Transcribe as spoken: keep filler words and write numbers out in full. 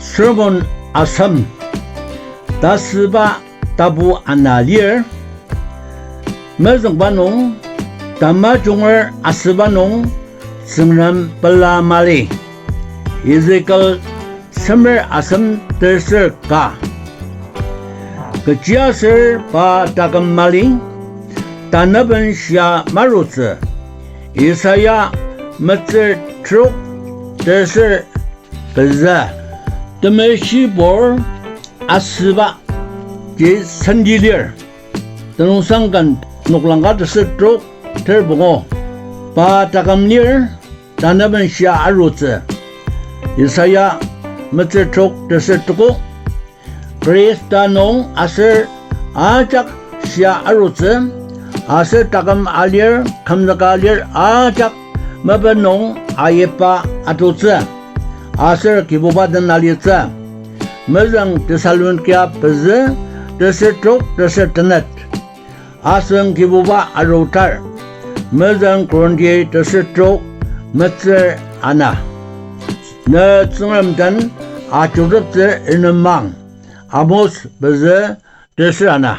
Sermon asem, tasüba tapu ana lir. Mezüngba nung, tamajunger asüba nung, Tsüngrem pela mali. Ezekiel semer asem teser ka. Kechiaser pa taküm mali, tanaben shia marutsü. Isaiah metsür trok teser pezü. Temeshibur asüba ji senti lir. Tenüngsangken noklang ka teser trok ter pungu. Pa taküm lir, tanaben shia arutsü. Isaiah metsür trok teser tuko. Khrista nung aser ajak shia arutsü, aser taküm alir, kümzüka alir ajak mapa nung ayiba atutsü, aser Kibuba den alitsü. Mezüng Thessalonika pezü, teser trok, teser tenet. Asüng Kibuba arutar. Mezüng Korinti teser trok, metsür ana. Ne Tsüngrem den ajuruteptsü inemang. Amos pezü, teser ana.